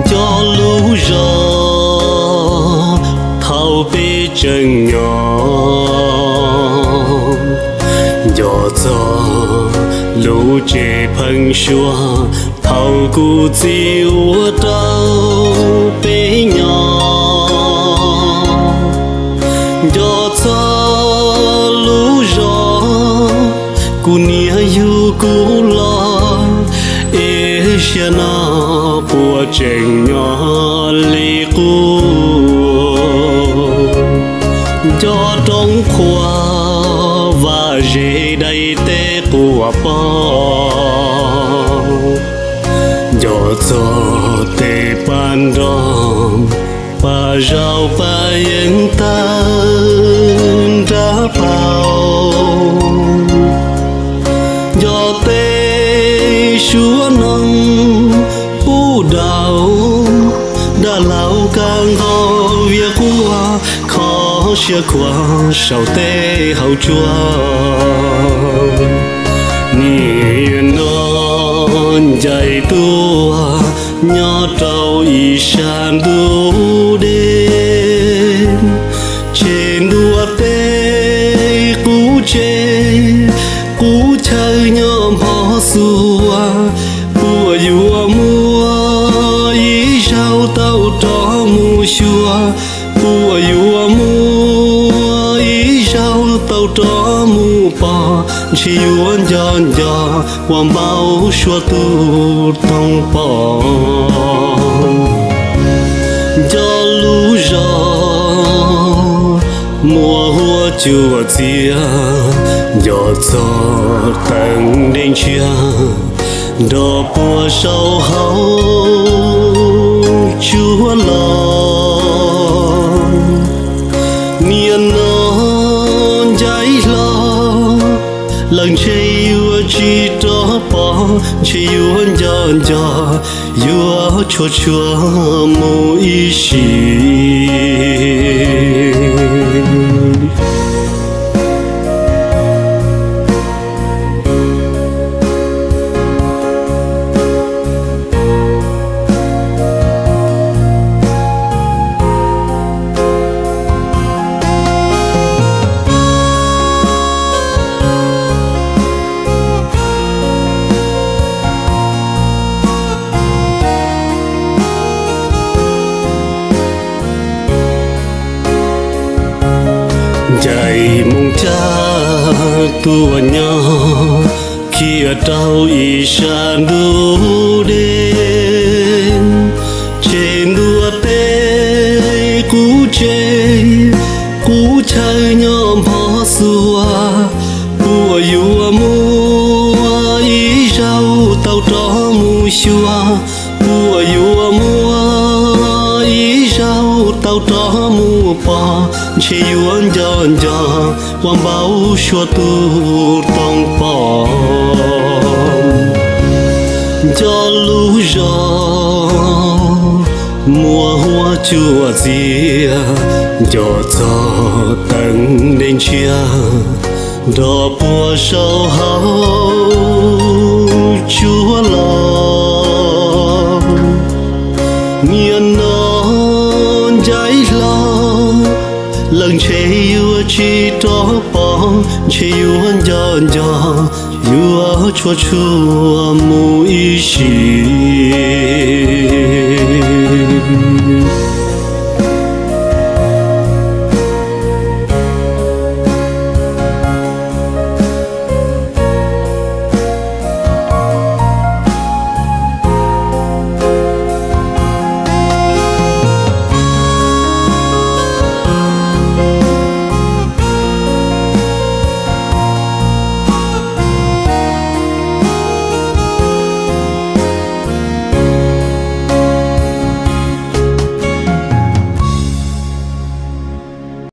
Nco lub zog thaum peb tseem nyob, nco txog lub tsev pheeb suab thaum kuv txiv ua rau peb nyob. Nco txog lub zog kuv niam yug kuv los, es sia no puas tseem nyob li qub. Nco roob qhuav vaj zes dai teb quaj poob, nco txog tej paj nrog, paj zaub paj yeeb tawg nrab paug. Nco tej suab noog pub daus, dab laug kab nqaus vias quaj, kho siab khuav saum tej hauv tsuag. Nim no ncaim tuaj nyob rau ib sab ntug dej, tseg ntua teb qub tsev, qub chaw nyob npog xuas, puas yuav muaj ib zaug tau rov mus xyuas, puas yuav muaj ib zaug tau rov mus pom, ntshe yuav nco nco ua npau suav tus toog pom. Nco lub zog muaj huab cua txias, nco txog teeb dej ntshiab nrog puag saum hauv tsuag los. Nim no ncaim hlo lawm ntshe yuav tsis rov pom, ntshe yuav nco nco, yuav tshua tshua mus ib sim. Ncaim moo caj tuaj nyob kiag rau ib sab ntug dej, tseg ntua teb qub tsev, qub chaw nyob npog xuas, puas yuav muaj ib zaug tau rov mus xyuas, puas yuav muaj ib zaug tau rov mus pom, ntshe yuav nco nco ua npau suav tus toog pom. Nco lub zog muaj huab cua txias, nco txog teeb dej ntshiab nrog puag saum hauv tsuag los. Nim no ncaim hlo lawm ntshe yuav tsis rov pom, ntshe yuav nco nco, yuav tshua tshua mus ib sim.